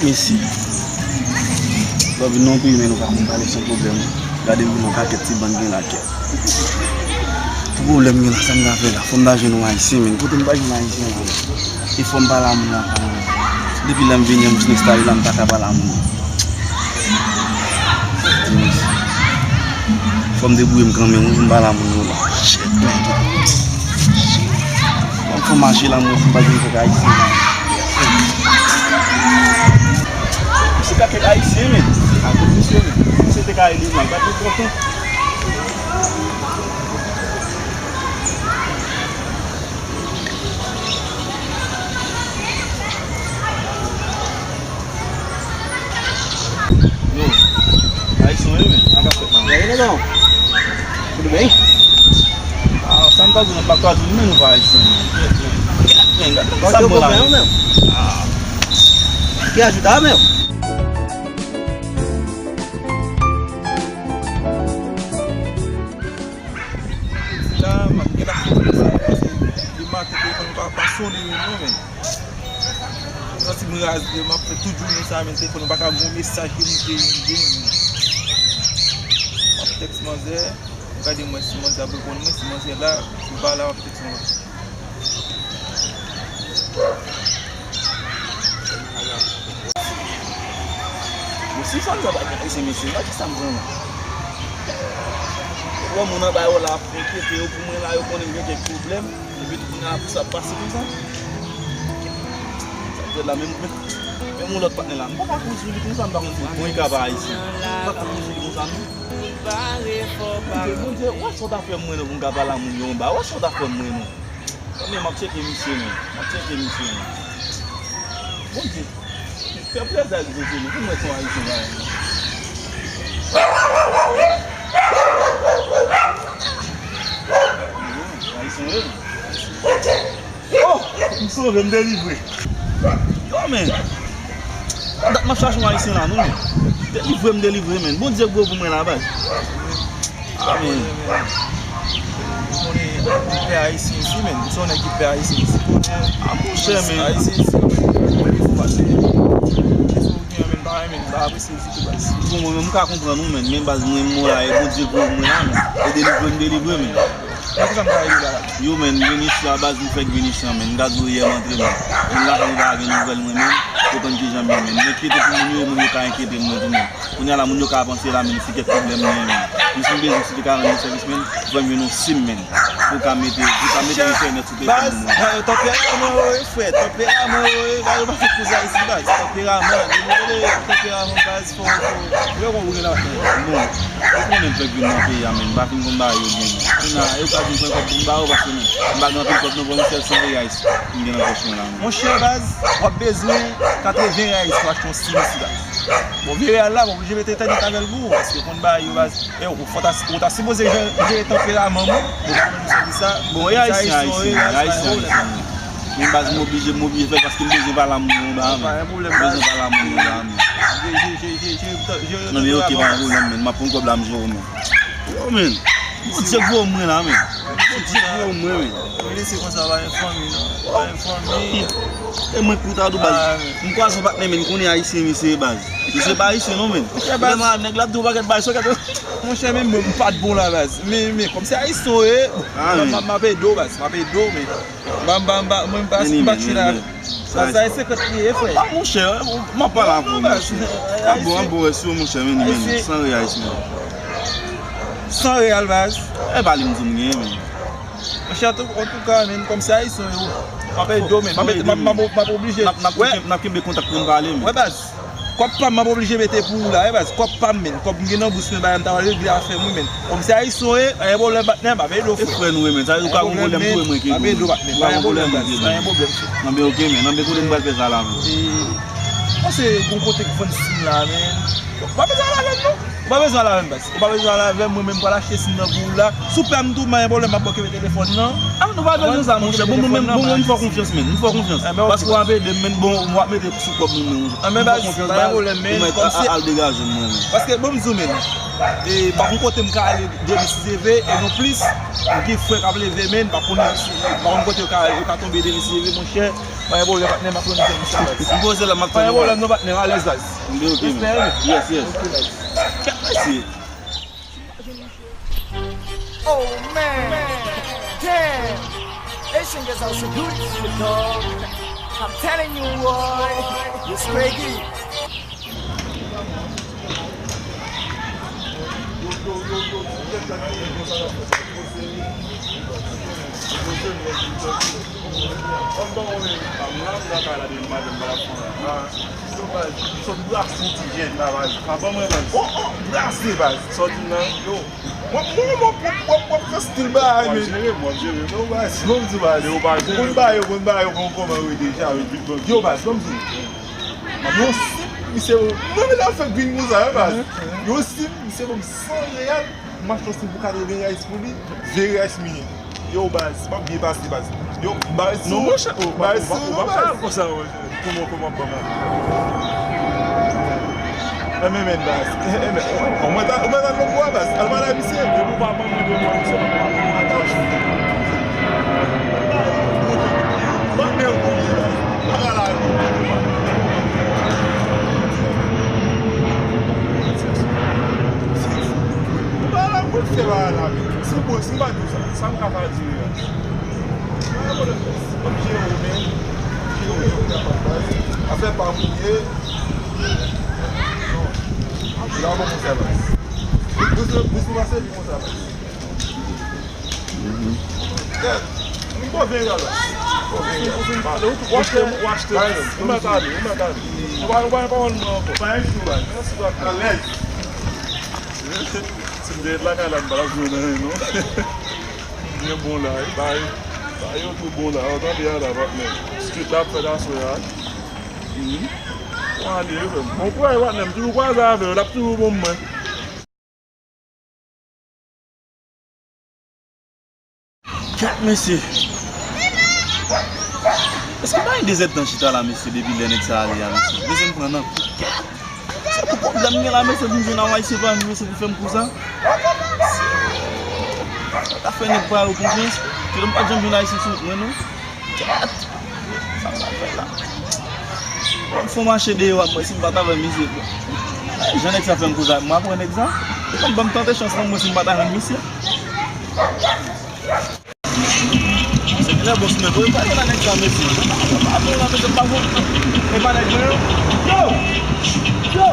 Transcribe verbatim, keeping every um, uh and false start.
Mesye, lè w vin nan yon peyi, men nou pa konn pale san pwoblèm. Gade m vin nan pakèt ti bann gen lakè. Pou pwoblèm gen la, sa m ta fè la? Fò m ta jwenn yon Ayisyen, men. Kote m pa jwenn Ayisyen la? E fò m pale a moun la, pa nan. Depi lè m vini, m fin enstale la, m pa ka pale a moun. Fò m debouye m kanmenm, wi, pou m pale a moun yo la. Shit, man. Shit. Fò m mache la, mwen, si m pa jwenn kèk Ayisyen la. Misye ka kèk Ayisyen, men. A kote misye, men. Misye te ka rele m la, pa te kontan. Yo, Ayisyen yo, men, sa k ap fèt la? Gade, nèg la. Tudo bem? Ah, sa m ta di nou pa ka di nou, men nou pa Ayisyen, men. Men, gade sa m la, men. Ah. Quer ajudar, meu? La, m ap gen la foto sa, paske li maten telefòn pa, pa sonnen menm non, men. Santi m raze, m ap fè tout jounen sa, men telefòn pa ka gon mesaj ke m te gen. M ap tèks manzè, m gade mwen si manzè ap reponn mwen, si manzè la, si l pa la, m ap tèks manzè. Bon, si fanm sa pa gen, se mesye, pa kisa m pran? Wè moun anba yo la ap enkyete yo pou mwen la, yo konnen m gen kèk pwoblèm. Epi tou kounye a pou sa ap pase konsa. Sa k fèt la, menm, menm yon lòt patnè la. M pa ka kouri sou li konsa, m pa konn si l bon, li ka pa ayisyen. M pa ka kouri sou li konsa, non. Bondye, Bondye, wè sa w ta fè mwen non, pou m ka pale a moun yo anba. Wè sa w ta fè mwen non. Men m ap tcheke misye, men. M ap tcheke misye, men. Bondye. Fè plèzi a li, Bondye, men. Pou mwen, se yon ayisyen, la. Ayisyen, wi. Oh! M sove, m delivre. Yo, men. Dat m ap chache yon ayisyen la, non, men. Delivre m, delivre, men. Bondye gwo pou mwen la, baz. Amen. Ou konnen, ou pè ayisyen isi, men. Ou se yon nèg ki pè ayisyen isi, konnen. A, monchè, men. Ayisyen isi, men. Ou konnen, fò pase. Èske ou gen, men, pa renmen, pa apresye ditou, baz. Bon, mwen menm, m ka konprann ou, men. Men, baz, mwen, mwen la, e Bondye gwo pou mwen la, men. E delivre m, delivre, men. Nan kisa m ka ede la? Yo, men, m vin isi a, baz, m fèk vin isi a, men. M ka di w yè m antre, men. Moun la, m pa gen nouvèl mwen, men. Pou konn kijan m ye, men. M enkyete pou moun yo, e moun yo ka enkyete m, mwen tou, men. Kounye a la, moun yo ka panse la, men, se kèk pwoblèm m genyen, men. M fin bezwen, si te ka rann mwen sèvis, men, fò m jwenn yon sim, men. Pou ka mete, pou ka mete entènèt sou telefòn mwen. Baz, tanperaman, wi, frè, tanperaman, wi, baz, yo pa fèt pou sa isi, baz. Tanperaman, depi w rele tanperaman, baz, fò, fò, ou wè, ou gen la, bon, ou konnen m fèk vin nan peyi a, men, m pa fin konn bagay yo byen, men. Kounye a, yo ka vin pran kòb pou m ba yo, paske, men, m pa gen anpil kòb, non, bon, m sèl san reyal m gen nan pòch mwen la, men. Monchè, baz, w ap bezwen katreven reyal pou achte yon sim isi, baz. Bon, vye reyal la, bon, oblije mete entènèt avè l pou ou, paske konn bagay yo, baz. E ou, fò ta, ou ta sipoze jere, jere tanperaman w, ou pa konn sèvis sa. Bon, e ayisyen, ayisyen, ayisyen, ayisyen. Men baz, m oblije, m oblije fè l paske m bezwen pale a moun yo anba a, men. M bezwen pale a moun yo anba a, men. Non, men ok, pa gen pwoblèm, men. M ap pran kòb la, m jere w, men. Yo, men. Bondye gwo mwen la, men. Bondye gwo mwen, men. Lese konsa, pa gen fanmi, non. Pa gen fanmi. E mwen k pou ta di w, baz. M kwaze yon patnè, men, konnen ayisyen misye ye, baz. Misye pa ayisyen non, men. Vrèman, nèg la ap di yon pakèt bagay, se yon kèk. Monchè, men mwen, m pa t bon la, baz. Men, men, kòm se ayisyen w ye, m ap ede w, baz. M ap ede w, men. M pa, m pa, m pa, mwen, m pa, m pa chita. Sa, sa e sekrè li ye, frè. A, monchè, m ap pale avè w, monchè. A bon, a bon, wè, si w, monchè, men, men, san reyal, men. San reyal, baz. E pa li m di w m genyen, men. Monchè, antouka, men, kòm se ayisyen yo, m ap ede w, men. M ap ede, m ap, m ap, m ap oblije. N ap, n ap kenbe kontak pou n pale, men. Wè, baz. Kòb pa m, m ap oblije mete pou ou la, wi, baz. Kòb pa m, men. Kòb m gen nan bous mwen, bagay m ta pral regle afè m, wi, men. Kòm se ayisyen w ye, pa gen pwoblèm, patnè, m ap ede w, frè. E frè nou, wi, men. Sa vle di ou ka gon pwoblèm tou, e mwen ki ede w. M ap ede w, patnè. Pa gen pwoblèm, baz. Pa gen pwoblèm, frè. Non, men ok, men. Non, men kote m pral fè sa la, men. E, panse gon kote k vann sim la, men. Ou pa bezwen al avè m, non. Ou pa bezwen al avè m, baz. Ou pa bezwen al avè m, mwen menm m pral achte sim nan pou ou la. Si w pè m tou, pa gen pwoblèm, m ap ba w kenbe telefòn nan. Ah, nou pa bezwen sa, monchè. Bon, mwen menm, bon, mwen, m fè w konfyans, menn. M fè w konfyans. Paske w ap ede m, menn. Bon, w ap mete sou kòb mwen, menn. M fè w konfyans, baz. Ou mèt al degaje m, mwen, menn. Paske, bon, m di w, menn. E, pa gon kote m ka ale demen si Dye vle, e non plis, m gen frè k ap leve, menn, pa konnen si, pa konn kote yo ka, yo ka tonbe demen si Dye vle, monchè. Pa gen pwoblèm, patnè, m ap rann misye sa, baz. M poze la, m ap tann ou. Pa gen pwoblèm, non, patnè, alèz, baz. Ok, ok, man. Yes, yes. Ok, baz. Kèt mesye. Oh man, damn, Asian girls are so beautiful, dog. I'm telling you, boy, it's crazy. Yo, baz, sot brase yon ti jèn la, baz. Pa ban mwen, baz. Oh, oh, brase, baz. Sòti nan, yo. Mwen, mwen, mwen, w ap fè stil bagay, men. W ap jere, w ap jere. Yo, baz, bon, di, baz. Yo, baz, jere. Konn ba yo, konn ba yo, konn kòman yo deja, yo. Yo, baz, bon, di. Yo, si, misye, mwen, men la fè green konsa, wi, baz. Yo, si, misye, ban m san reyal, m achte yon sim pou katreven reyal pou li, ven reyal mwen. Yo, baz, m ap byen pase, baz. Yo, m pa ret sou ou. Non, monchè, ou pa, ou pa, ou pa ka al konsa, monchè. Kòman, kòman, kòman? Enben, men, baz. Enben, ou mèt al, ou mèt al lòt bò a, baz. Al pale a misye. Depi ou pa ban mwen de mwa, misye pa pran atann. Ban mwen pou li, baz. Pa ka la, non. Ou pa la pou l fè bagay la, men. Se bon, si m pa di w sa, sa m ka pa di w la. Pa gen pwoblèm, baz. M ap jere w, men. M ap jere w, men. Afè pa m ou ye. Non. Anpil avan konsa, baz. Bous, bous nou pase pi konsa, baz. Kèt. M bon ven la, baz. Ou fin, ou fin pale, ou, ou achte, ou achte. Ou mèt ale, ou mèt ale. Ou pa, ou pa gen pawòl mwen ankò. Pa gen jou, baz. Mèsi, baz. Alèz. Si m te ret lakay la, m pa t ap jwe nan ren, non. Byen bon la, wi. Bay, bay yo tou bon la. Ou tande a la, patnè. Street la ap fèt aswè a. Mhm. Bon, ale, wi, frè m. Bon kouraj, patnè. M toujou kwaze avè w. L ap toujou bon pou mwen. Kèt, mesye. Èske pa gen de zèdtan chita la, mesye, depi lè nèg sa ale a, mesye? Mesye, m pran nan kou. Kèt. Se pou pwoblèm gen la, mesye, pou m jwenn Ayisyen pa m, mesye, pou fè m kou sa. Sa ta fè nèg pa yo konfyans. Ke m pa t janm jwenn Ayisyen sou wout mwen, non. Kèt. Sa m pral fè la? Ban m fè yon mache deyò a, mwen, si m pa t avè misye. Jan nèg sa fè m kou sa, m ap pran nèg sa. Ban m tante chans lan, mwen, si m pa t avè misye. Se trè bon simen. Kote pa yo la nèg sa, mesye? Pa yo la, mesye, pa bon. E pa nèg mwen yo? Yo! Yo!